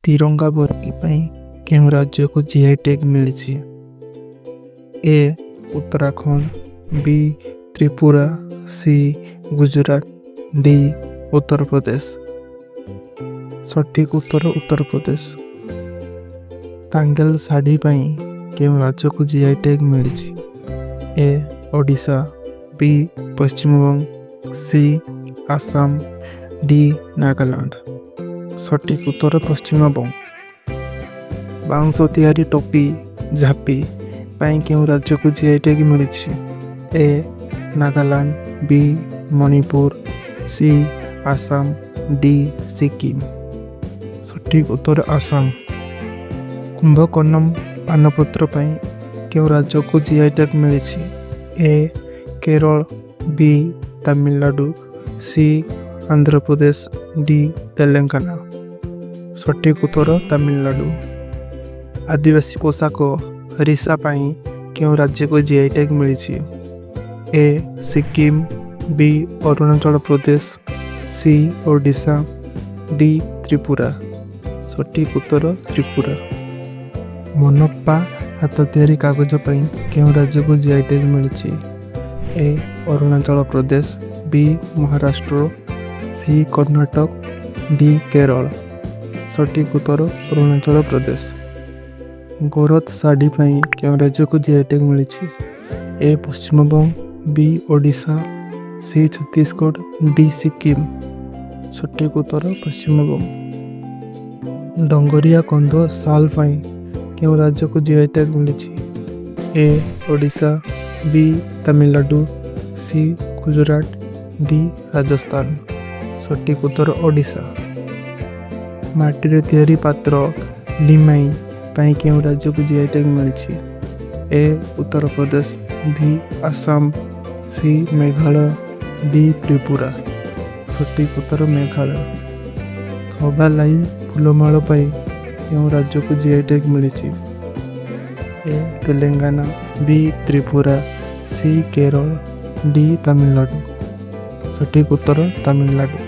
ତିରଙ୍ଗା ବର୍ଫି ପାଇଁ କେଉଁ ରାଜ୍ୟକୁ ଜିଆଇ ଟ୍ୟାଗ୍ ମିଳିଛି? ଏ ଉତ୍ତରାଖଣ୍ଡ, ବି ତ୍ରିପୁରା, ସି ଗୁଜୁରାଟ, ଡି ଉତ୍ତରପ୍ରଦେଶ। ସଠିକ୍ ଉତ୍ତର ଉତ୍ତରପ୍ରଦେଶ। ଟାଙ୍ଗେଲ ଶାଢ଼ୀ ପାଇଁ କେଉଁ ରାଜ୍ୟକୁ ଜିଆଇ ଟ୍ୟାଗ୍ ମିଳିଛି? ଏ ଓଡ଼ିଶା, ବି ପଶ୍ଚିମବଙ୍ଗ, ସି ଆସାମ, ଡି ନାଗାଲାଣ୍ଡ। ସଠିକ୍ ଉତ୍ତର ପଶ୍ଚିମବଙ୍ଗ। ବାଉଁଶ ତିଆରି ଟୋପି ଝାପି ପାଇଁ କେଉଁ ରାଜ୍ୟକୁ ଜିଆଇ ଟ୍ୟାଗ୍ ମିଳିଛି? ଏ ନାଗାଲାଣ୍ଡ, ବି ମଣିପୁର, ସି ଆସାମ, ଡି ସିକିମ। ସଠିକ୍ ଉତ୍ତର ଆସାମ। କୁମ୍ଭକୋଣମ ପାନପତ୍ର ପାଇଁ କେଉଁ ରାଜ୍ୟକୁ ଜିଆଇ ଟ୍ୟାଗ୍ ମିଳିଛି? ଏ କେରଳ, ବି ତାମିଲନାଡ଼ୁ, ସି ଆନ୍ଧ୍ରପ୍ରଦେଶ, ଡି ତେଲେଙ୍ଗାନା। ସଠିକ୍ ଉତ୍ତର ତାମିଲନାଡ଼ୁ। ଆଦିବାସୀ ପୋଷାକ ରିସା ପାଇଁ କେଉଁ ରାଜ୍ୟକୁ ଜିଆଇ ଟ୍ୟାଗ୍ ମିଳିଛି? ଏ ସିକିମ, ବି ଅରୁଣାଚଳ ପ୍ରଦେଶ, ସି ଓଡ଼ିଶା, ଡି ତ୍ରିପୁରା। ସଠିକ୍ ଉତ୍ତର ତ୍ରିପୁରା। ମନପ୍ପା ହାତ ତିଆରି କାଗଜ ପାଇଁ କେଉଁ ରାଜ୍ୟକୁ ଜିଆଇ ଟ୍ୟାଗ୍ ମିଳିଛି? ଏ ଅରୁଣାଚଳ ପ୍ରଦେଶ, ବି ମହାରାଷ୍ଟ୍ର, ସି କର୍ଣ୍ଣାଟକ, ଡି କେରଳ। ସଠିକ୍ ଉତ୍ତର ଅରୁଣାଚଳ ପ୍ରଦେଶ। ଗୋରତ ଶାଢ଼ୀ ପାଇଁ କେଉଁ ରାଜ୍ୟକୁ ଜିଆଇ ଟ୍ୟାଗ୍ ମିଳିଛି? ଏ ପଶ୍ଚିମବଙ୍ଗ, ବି ଓଡ଼ିଶା, ସି ଛତିଶଗଡ଼, ଡି ସିକିମ। ସଠିକ୍ ଉତ୍ତର ପଶ୍ଚିମବଙ୍ଗ। ଡଙ୍ଗରିଆ କନ୍ଧ ଶାଲ୍ ପାଇଁ କେଉଁ ରାଜ୍ୟକୁ ଜିଆଇ ଟ୍ୟାଗ୍ ମିଳିଛି? ଏ ଓଡ଼ିଶା, ବି ତାମିଲନାଡ଼ୁ, ସି ଗୁଜୁରାଟ, ଡି ରାଜସ୍ଥାନ। ସଠିକ୍ ଉତ୍ତର ଓଡ଼ିଶା। ମାଟିରେ ତିଆରି ପାତ୍ର ଲିମାଇ ପାଇଁ କେଉଁ ରାଜ୍ୟକୁ ଜିଆଇ ଟ୍ୟାଗ୍ ମିଳିଛି? ଏ ଉତ୍ତରପ୍ରଦେଶ, ବି ଆସାମ, ସି ମେଘାଳୟ, ଡି ତ୍ରିପୁରା। ସଠିକ୍ ଉତ୍ତର ମେଘାଳୟ। ଥବାଲାଇ ଫୁଲମାଳ ପାଇଁ କେଉଁ ରାଜ୍ୟକୁ ଜିଆଇ ଟ୍ୟାଗ୍ ମିଳିଛି? ଏ ତେଲେଙ୍ଗାନା, ବି ତ୍ରିପୁରା, ସି କେରଳ, ଡି ତାମିଲନାଡ଼ୁ। ସଠିକ୍ ଉତ୍ତର ତାମିଲନାଡ଼ୁ।